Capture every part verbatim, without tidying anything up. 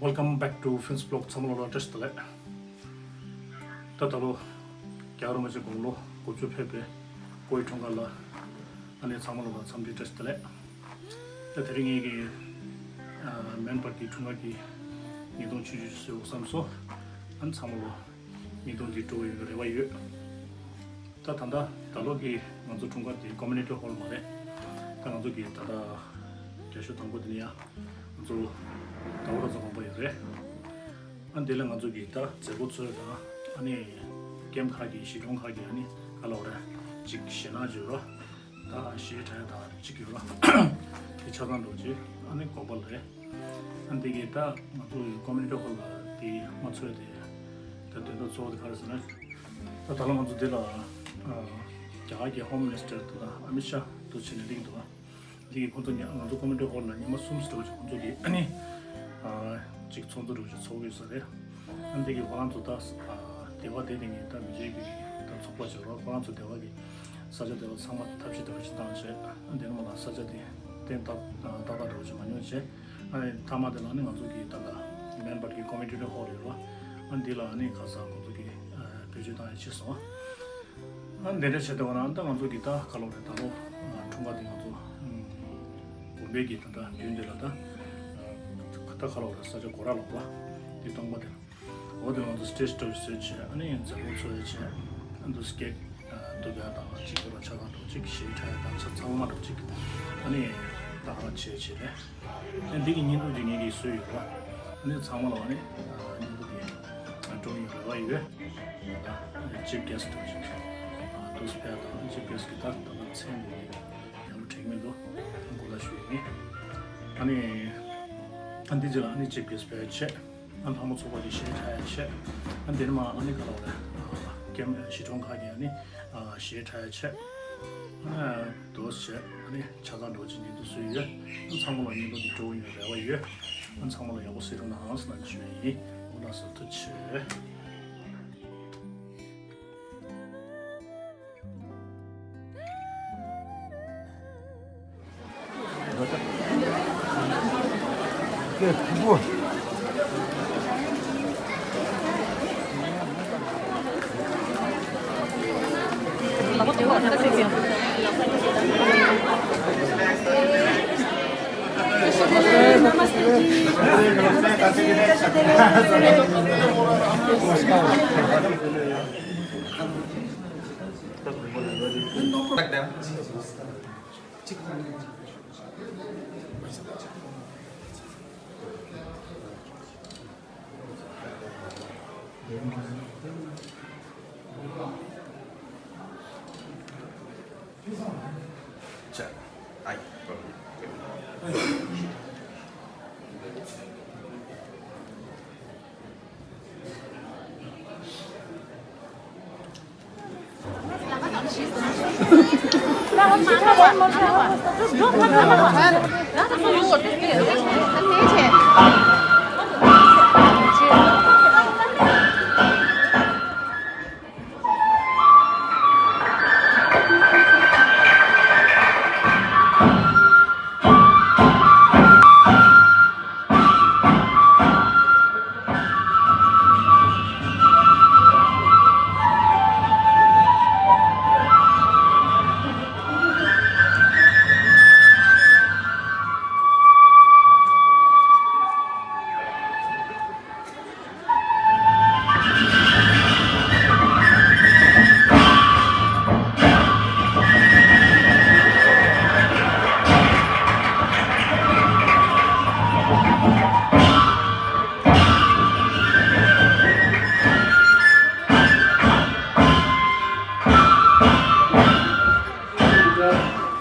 Welcome back to Finn's Vlog. ཚང་མ་ལོ་ལ་བཀྲ་ཤིས་བདེ་ལེགས། ད་ད་ལོ་རྒྱལ་བ་རིན་པོ་ཆེ་དགུང་ལོ་དགུ་བཅུ་ཕེབས་པའི་ཀོའི་འཁྲུངས་སྐར་ལ་ཨ་ནི་ཚང་མ་ལོ་ལ་འཚམས་འདྲི་བཀྲ་ཤིས་བདེ་ལེགས། ད་དེ་རིང་ངེད་ཀྱི་ཨ་སྨན་པ་གི་འཁྲུངས་སྐར་གྱི་བརྙན་ཐུང་ཆུང་ཆུང་ཞིག་བཟོས་ཡོད་བསམ་སོང་། ཨ་ནི་ཚང་མ་ལོ་བརྙན་ཐུང་འདི་སྤྲོ་བོ་ཡོང་གི་རེ་བ་ཡོད། ད་ད་ལྟ་ད་ལོ་གི་ང་ཚོ་འཁྲུངས་སྐར་དེ་Community Hall མ་རེད། ད་ང་ཚོ་གི་ད་ལྟ་རྒྱ་ཤོག་དང་པོ་དེ་ནི་ཡང་ང་ཚོ་ཟླ་བ་ར་ཚོ་དགོན་པ་ཡོད་རེད། ཨ་འདི་ལ་ང་ཚོ་གི་ད་མཛད་སྒོ་ཚོས་དང་ཨ་ནི་ཀེམ་ཁག་གི་གཞིས་གྲོང་ཁག་གི་ཨ་ནི་ག་ལ་བ་ར་ཅིག་ཞེ་ན་བརྗོད་རོགས། ད་གཞས་འཁྲབ་ཡ་ད་གཅིག་ཡོད་ར། དེ་ཆ་ཚང་འགྲོ་ཅིག་ཨ་ནི་དགོན་པ་ལ་རེད། ཨ་འདི་གི་ད་ང་ཚོ་གི་Community Hall ལ་དེ་མ་ཚོས་དེ་ད་དོན་དག་གཙོ་བོ་དེ་ག་རེ་ཟེར་ན། ད་ད་ལོ་ང་ཚོ་འདི་ལ་ཨ་རྒྱ་གར་གྱི་Home Minister དེ་དང་ཨ་མི་ཤ་དུ་ཕྱིན་ནས་གླེང་འདུག་ཨ། འདི་གི་ཁོང་ཚོ་ཉ་ང་ཚོ་Community Hall ལ་ཉི་མ་གསུམ་ཙམ་འགྲོ་ཅིག་ཁོང་ཚོ་གི་ཨ་ནི་ཨ་ཅིག་ཚོགས་འདུ་འགྲོ་ཅིག་ཚོགས་ཡོད་ས་རེད། ཨ་འདི་གི་ཁོ་རང་ཚོ་ད་ཨ་སྡེ་བ་དེ་དེ་ངས་ད་མི་རྗེས་ཀྱི་ད་ཚོགས་པ་བྱེད་རོགས། ཁོ་རང་ཚོ་སྡེ་བ་གི་ས་ཆ་སྡེ་བ་ཚང་མ་ཐབས་ཤེས་ཐབས་ཤེས་བཏང་བྱས། ཨ་འདི་ནས་མ་ལ་ས་ཆ་དེ་གཏན་ཏག་ཏག་ཏག་འགྲོ་ཅིག་མ་མྱོང་བྱས། ཨ་ནི་མཐའ་མ་དེ་ལ་ནི་ང་ཚོ་གི་ད་ལ་སྨན་པ་གི་Community Hall ཡོད་རོགས། ཨ་འདི་ལ་ཨ་ནི་ཁ་ས་ཁོང་ཚོ་གི་ཨ་བེད་སྤྱོད་བཏང་ཡ་ཕྱིན་སོང་། ཨ་འདི་འདྲ་བྱས་ཏེ་འོ་ན་ད་ང་ཚོ་གི་ད་ག་ལོ་རེད། ད་ལོ་ཨ་འཁྲུངས་སྐར་འདི་ང་ཚོ་ཨ་དགོན་པའི་གི་ད་ད་མདུན་དེ་ལ་ད་ཨ་ད་ག་ལོ་རེད། ས་ཆ་སྒོ་ར་ལོག་པ་འདི་སྟོང་པ་དེ་ལ་འོ་དེ་ང་ཚོ་སི་ཊེ་ཇི་འདྲ་བཟོས་བྱས། ཨ་ནི་མཛད་སྒོ་ཚོགས་བྱས། ཨ་འདུ་སྐད་ཨ་འདུ་རྒྱག་དང་གཅིག་པོ་ལ་ཆ་ཚང་འགྲོ་གཅིག་གཞས་འཁྲབ་ཡ་དང་ཆ་ཚང་མ་འགྲོ་གཅིག་ཨ་ནི་ད་ཧ་བྱས་བྱས་རེད། ཨ་འདི་གི་བརྙན་ཐུང་འདི་ངེད་ཀྱིས་བཟོས་ཡོད་པ། ཨ་ནི་ཚང་མ་ལ་ཨ་ནི་ཨ་བརྙན་ཐུང་འདི་ཨ་སྤྲོ་ཡོང་རེ་བ་ཡོད། ཨ་ཅིབ་གེ་སི་ཊི་ཞིག་ཨ་འདུག་སྤེལ་དང་ཅིབ་གེ་སི་ཊི་གི་ད་ད་ལྟ་མཚན་འདི་ཡག་པོ་དྲན་མི་འདུག་ཨ་གོ་ལ་ཞུ་ཡིན། ཨ་ནི་ཨ་འདི་རྗེས་ལ་ཨ་ནི་ཅིབ་གེ་སི་ཊི་སྤེལ་བྱས། ཨ་ལྷ་མོ་ཚོགས་པ་གི་གཞས་འཁྲབ་ཡ་བྱས། ཨ་འདི་ནས་མ་ཨ་ནི་ག་ལ་བ་རེད། ཨ་ཀེམ་གཞིས་གྲོང་ཁག་གི་ཨ་ནི་ཨ་གཞས་འཁྲབ་ཡ་བྱས། ཨ་དོ་བྱས་ཨ་ནི་ཆ་ཚང་འགྲོ་ཅིག་ཉིན་དུ་བཟོས་ཡོད། ཨ་ཚང་མ་ལ་ཉིན་དུ་འདི་སྤྲོ་བོ་ཡོང་རེ་བ་ཡོད། ཨ་ཚང་མ་ལ་ཡག་པོ་གཟིགས་རོགས་གནང་ཟེར་ན་ཞུ་ཡ་ཡིན། འོ་ན་ཟེར་ཐུགས་རྗེ་ཆེ།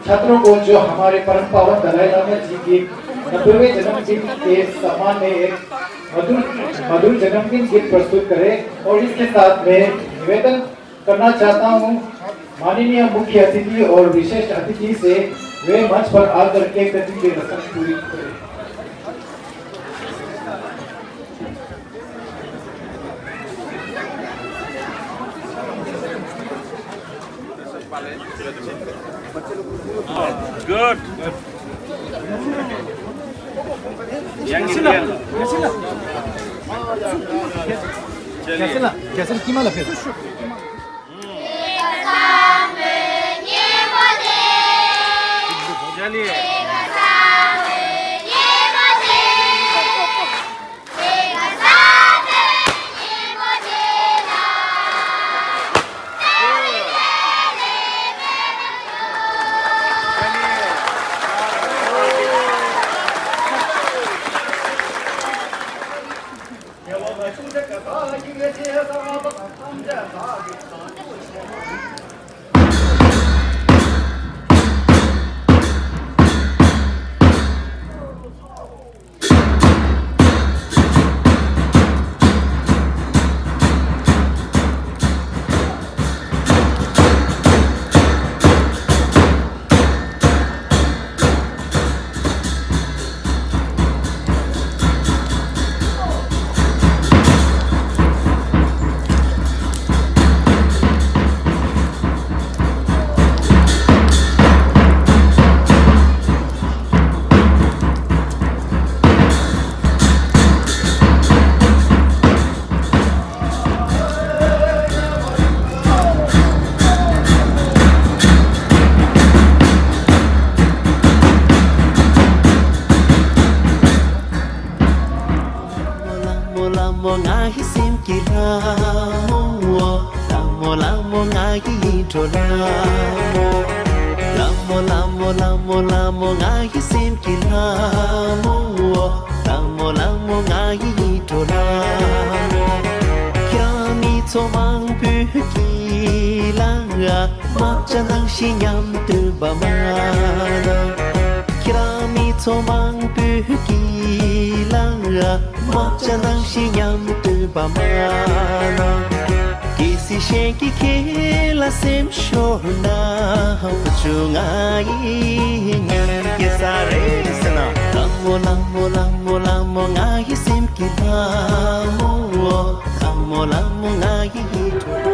छात्रों को जो हमारे परम पावन दलाई लामा जी के नब्बेवें जन्मदिन के सम्मान में एक मधुर, मधुर जन्मदिन गीत प्रस्तुत करें और इसके साथ मैं निवेदन करना चाहता हूँ माननीय मुख्य अतिथि और विशिष्ट अतिथि से वे मंच पर आकर केक कटिंग की रस्म पूरी करें। Good. རྒྱལ་སྲས་ལགས། རྒྱལ་སྲས་ལགས། རྒྱལ་སྲས་ལགས། རྒྱལ་སྲས་ཀྱི་མ་ལ་ཕེབས། ལྷ་མོ་ལྷ་མོ་ང་ཡི་སེམས་ཀྱི་ལྷ་མོ། ལྷ་མོ་ལྷ་མོ་ང་ཡི་ཡིད་འཕྲོག་ལྷ་མོ། ལྷ་མོ་ལྷ་མོ་ལྷ་མོ་ལྷ་མོ་ང་ཡི་སེམས་ཀྱི་ལྷ་མོ། ལྷ་མོ་ལྷ་མོ་ང་ཡི་ཡིད་འཕྲོག་ལྷ་མོ། ཁྱེད་རང་མི་ཚོ་མང་པོས་ཀྱི་ལ་ང་དམག་ཆ་ནང་བཞིན་མཉམ་སྟོན་པ་མ་ན། ཁྱེད་རང་མི་ཚོ་མང་པོས་ཀྱི་ལ་ང་དམག་ཆ་ནང་བཞིན་མཉམ་སྟོན་པ་མ་ན། གལ་སྲིད་གཞན་གྱིས་ཁྱེད་ལ་སེམས་ཤོར་ན། བུ་ཆུང་ང་ཡིས་ཉན་གྱི་ས་རེད་ཟེར་ན། ལྷ་མོ་ལྷ་མོ་ལྷ་མོ་ལྷ་མོ་ང་ཡི་སེམས་ཀྱི་ལྷ་མོ། ལྷ་མོ་ལྷ་མོ་ང་ཡི་ཡིད་འཕྲོག་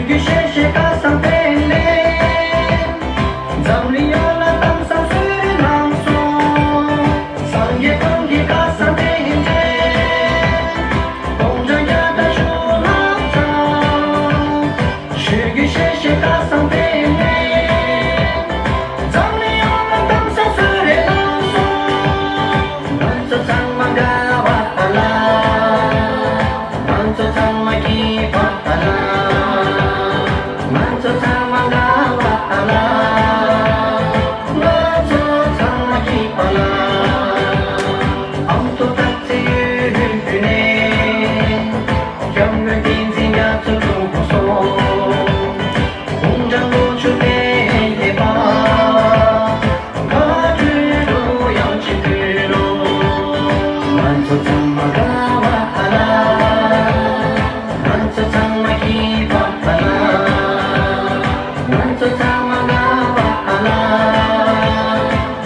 རྒྱུད་བཤད་བཤད་སྐལ་བཟང་སྟེང་ནས། འཛམ་གླིང་ཡོངས་ལ་གཏམ་བཟང་གསོལ་རས་གནང་སོང་། སངས་རྒྱས་ཀུན་གྱི་སྐལ་བཟང་སྟེང་ནས། སྟོང་ཕྲག་བརྒྱ་དང་བཅུ་ལྷག་ཙམ། ཆོས་བརྒྱུད་བཤད་བཤད་སྐལ་བཟང་སྟེང་ནས། འཛམ་གླིང་ཡོངས་ལ་གཏམ་བཟང་གསོལ་རས་གནང་སོང་། ང་ཚོ་ཚང་མ་དགའ་བ་དང་ལ། ང་ཚོ་ཚང་མ་སྐྱིད་པ་དང་ལ། ང་ཚོ་ཚང་མ་དགའ་བ་དང་ལ། ང་ཚོ་ཚང་མ་སྐྱིད་པ་ལ། ཨ་མདོ་སྟག་རྩེ་ཡུལ་ནས། སྐྱབས་མགོན་བསྟན་འཛིན་རྒྱ་མཚོ་འཁྲུངས་སོང་། དགུང་གྲངས་དགུ་བཅུ་དེ་སླེབས་པ། དགའ་སྤྲོའི་གླུ་དབྱངས་ཅིག་ཕུལ་རོགས། ང་ཚོ་ཚང་མ་དགའ་བ་ཨ་ལ། ང་ཚོ་ཚང་མ་སྐྱིད་པ་ཨ་ལ། ང་ཚོ་ཚང་མ་དགའ་བ་ཨ་ལ།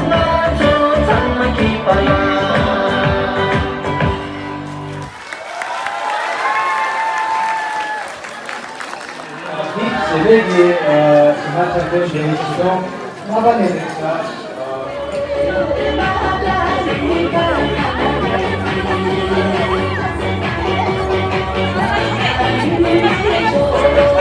ང་ཚོ་ཚང་མ་སྐྱིད་པ་ལ། དེ་བྱེད་ལས་ཀྱི་ཞིང་ཁ་ཆ་འདོན་བྱེད་ཡུལ་ཞིག་དང་། ལྔ་པ་ནས་རེད་ཤག